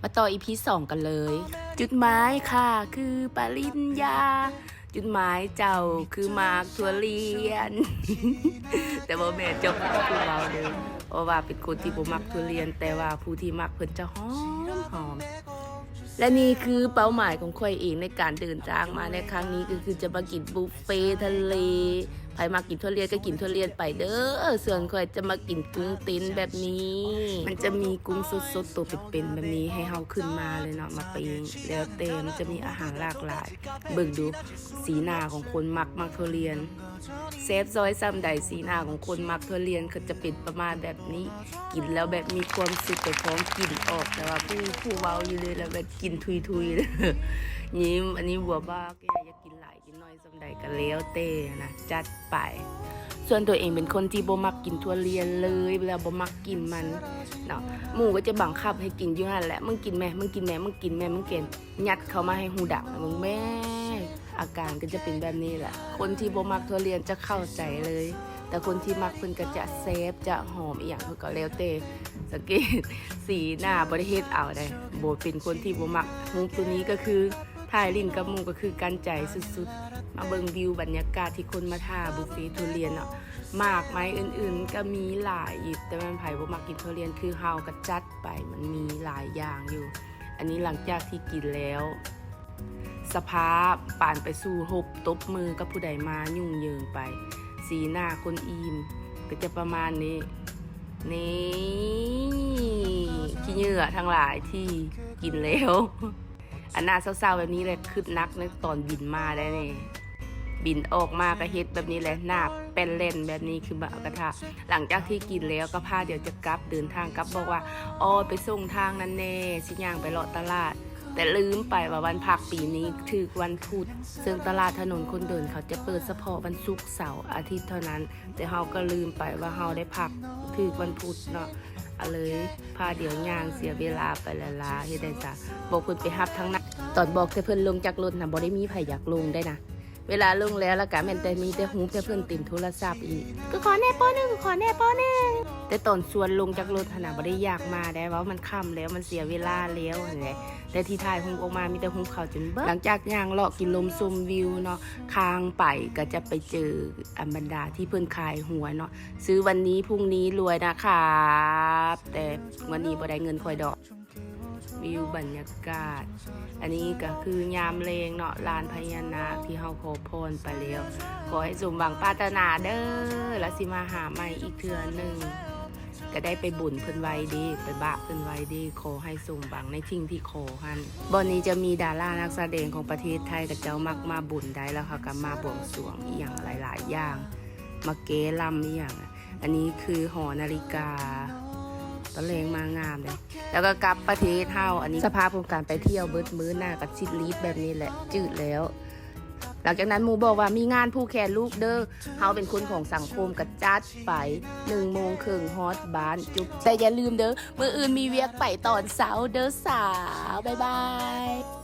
ມາຕໍ່ ອີພີສອງ ກັນເລີຍ. ຈຸດໝາຍຂ້າຄືປະລິນຍາ, ຈຸດໝາຍເຈົ້າຄືໝາກຖົ່ວລຽນ. ແຕ່ບໍ່ແມ່ນເຈົ້າຂອງຜູ້ເວົ້າເດີ້, ເພາະວ່າເປັນຄົນທີ່ບໍ່ມັກຖົ່ວລຽນ, ແຕ່ວ່າຜູ້ທີ່ມັກເພິ່ນຈະຫອມໆ. ແລະນີ້ຄືເປົ້າໝາຍຂອງຂ້ອຍເອງໃນການເດີນທາງມາໃນຄັ້ງນີ້ ກໍຄືຈະມາກິນບຸບເຟທະເລ. ໃຜມັກກິນຖົ່ວລຽນກໍກິນຖົ່ວລຽນໄປເດີ້, ສ່ວນຂ້ອຍຈະມາກິນກຸ້ງເຕັ້ນແບບນີ້. ມັນຈະມີກຸ້ງສົດໆ ໂຕເປັນໆ ແບບນີ້ໃຫ້ເຮົາຂຶ້ນມາເລີຍເນາະ, ມາປີ້ງ. ແລ້ວແຕ່ ມັນຈະມີອາຫານຫຼາກຫຼາຍ. ເບິ່ງດູ ສີໜ້າຂອງຄົນມັກ ມັກຖົ່ວລຽນ. ແຊບຊອຍສ່ຳໃດ ສີໜ້າຂອງຄົນມັກຖົ່ວລຽນກໍຈະເປັນປະມານແບບນີ້, ກິນແລ້ວແບບມີຄວາມສຸກໄປພ້ອມກິນອອກ, ແຕ່ວ່າຜູ້ ຜູ້ເວົ້າຢູ່ເລີຍລະແບບກິນທຸຍໆ ຍິ້ມ. ອັນນີ້ບົວບາກ ຢາກກິນຫຼາຍກິນໜ້ອຍສ່ຳໃດກໍແລ້ວແຕ່ນະ, ຈັດໄປ. ສ່ວນຕົວເອງເປັນຄົນທີ່ບໍ່ມັກກິນຖົ່ວລຽນເລີຍ ແລ້ວບໍ່ມັກກິ່ນມັນເນາະ, ໝູ່ກໍຈະບັງຄັບໃຫ້ກິນຢູ່ຫັ້ນແຫຼະ, ມຶງກິນແມະ ມຶງກິນແມະ ມຶງກິນແມະ ມຶງກິນ. ຍັດເຂົ້າມາໃຫ້ຫູດັງ ເບິ່ງແມ້ ອາການກໍຈະເປັນແບບນີ້ແຫຼະ. ຄົນທີ່ບໍ່ມັກຖົ່ວລຽນຈະເຂົ້າໃຈເລີຍ, ແຕ່ຄົນທີ່ມັກເພິ່ນກໍຈະແຊບ ຈະຫອມອີ່ຫຍັງ ເພິ່ນກໍແລ້ວແຕ່. ສັງເກດສີໜ້າ ບໍ່ໄດ້ເຮັດເອົາໃດ, ບໍ່ເປັນຄົນທີ່ບໍ່ມັກ. ຮູບໂຕນີ້ກໍຄືຖ່າຍຫຼິ້ນກັບໝູ່ ກໍຄືກັນໃຈສຸດໆ. ມາເບິ່ງວິວບັນຍາກາດທີ່ຄົນມາຖ້າບຸບເຟຖົ່ວລຽນເນາະ, ໝາກໄມ້ອື່ນໆກໍມີຫຼາຍອີກ, ແຕ່ແມ່ນໃຜບໍ່ມັກກິນຖົ່ວລຽນຄືເຮົາກໍຈັດໄປ, ມັນມີຫຼາຍຢ່າງຢູ່. ອັນນີ້ຫຼັງຈາກທີ່ກິນແລ້ວ ສະພາບປານໄປສູ້ຮົບຕົບມືກັບຜູ້ໃດມາ ຫຍຸ້ງເຢິງໄປ. ສີໜ້າຄົນອີ່ມກໍຈະປະມານນີ້. ນີ້ ຂີ້ເຫຍື້ອທັງຫຼາຍທີ່ກິນແລ້ວ. ອັນໜ້າເສົ້າໆແບບນີ້ແຫຼະ ຄຶດໜັກໃນຕອນບິນມາໄດ໋ນີ້. ບິນອອກມາກໍເຮັດແບບນີ້ແຫຼະ, ໜ້າແປ້ນແລ່ນແບບນີ້ຄືໝາກະທະ. ຫຼັງຈາກທີ່ກິນແລ້ວກໍພາດຽວຈະກັບ, ເດີນທາງກັບ ບອກວ່າ ອໍ ໄປສົ່ງທາງນັ້ນແດ່, ຊິຍ່າງໄປເລາະຕະຫຼາດ. ແຕ່ລືມໄປວ່າວັນພັກປີນີ້ຖືກວັນພຸດ, ເຊິ່ງຕະຫຼາດຖະໜົນຄົນເດີນເຂົາຈະເປີດສະເພາະວັນສຸກ, ເສົາ, ອາທິດເທົ່ານັ້ນ. ແຕ່ເຮົາກໍລືມໄປວ່າເຮົາໄດ້ພັກຖືກວັນພຸດເນາະ, ກໍເລີຍພາດຽວຍ່າງເສຍເວລາໄປຫຼາຍໆ. ເຮັດໃດຊະ? ບອກເພິ່ນໄປຮັບທາງໜ້າ. ຕອນບອກແຕ່ເພິ່ນລົງຈາກລົດນະ ບໍ່ໄດ້ມີໃຜຢາກລົງໄດ໋ນະ. ເວລາລົງແລ້ວ ລະກະແມ່ນແຕ່ມີແຕ່ຮູບແຕ່ເພິ່ນເຕັມໂທລະສັບອີກ. ກໍຂໍແດ່ປໍໜຶ່ງ, ຂໍແດ່ປໍໜຶ່ງ. ແຕ່ຕອນຊວນລົງຈາກລົດຫັ້ນນະ ບໍ່ໄດ້ຢາກມາໄດ໋, ເວົ້າມັນຄ່ຳແລ້ວ, ມັນເສຍເວລາແລ້ວຫັ້ນແຫຼະ. ແຕ່ທີ່ຖ່າຍຮູບອອກມາມີແຕ່ຮູບເຂົາຈົນເບິດ. ຫຼັງຈາກຍ່າງເລາະກິນລົມຊົມວິວເນາະ, ຂ້າງໄປກໍຈະໄປເຈີ ອັນບັນດາທີ່ເພິ່ນຂາຍຫົວເນາະ, ຊື້ວັນນີ້ ພລຸ່ງນີ້ລວຍນະຄັບ. ແຕ່ງວດນີ້ບໍ່ໄດ້ເງິນຂ້ອຍດອກ. ວິວບັນຍາກາດ. ອັນນີ້ກໍຄືຍາມແລງເນາະ, ລານພະຍານາກທີ່ເຮົາຂໍພອນໄປແລ້ວ. ຂໍໃຫ້ສົມຫວັງປາດຖະໜາເດີ້, ລະຊິມາຫາໃໝ່ອີກເທື່ອໜຶ່ງ. ກໍໄດ້ໄປບົນເພິ່ນໄວ້ເດ້, ໄປບາກເພິ່ນໄວ້ເດ້, ຂໍໃຫ້ສົມຫວັງໃນສິ່ງທີ່ຂໍຫັ້ນ. ບ່ອນນີ້ຈະມີດາລານັກສະແດງຂອງປະເທດໄທ ເຂົາເຈົ້າມັກມາບົນໄດ້, ແລ້ວເຂົາກໍມາບວງສວງອີ່ຫຍັງຫຼາຍໆຢ່າງ, ມາແກ້ລ່ຳອີ່ຫຍັງ. ອັນນີ້ຄືຫໍນາລິກາ, ຕອນແລງມາງາມເດ້. ແລ້ວກໍກັບປະເທດເຮົາ. ອັນນີ້ສະພາບຂອງການໄປທ່ຽວເບິດມື້, ໜ້າກໍຊິລີດແບບນີ້ແຫຼະ, ຈືດແລ້ວ. ຫຼັງຈາກນັ້ນໝູ່ບອກວ່າ ມີງານຜູກແຂນລູກເດີ້, ເຮົາເປັນຄົນຂອງສັງຄົມ, ກໍຈັດໄປ, ໜຶ່ງໂມງເຄິ່ງຮອດບ້ານ, ຈົບ. ແຕ່ຢ່າລືມເດີ້, ມື້ອື່ນມີວຽກໄປຕອນເຊົ້າເດີ້ສາວ, ບາຍບາຍ.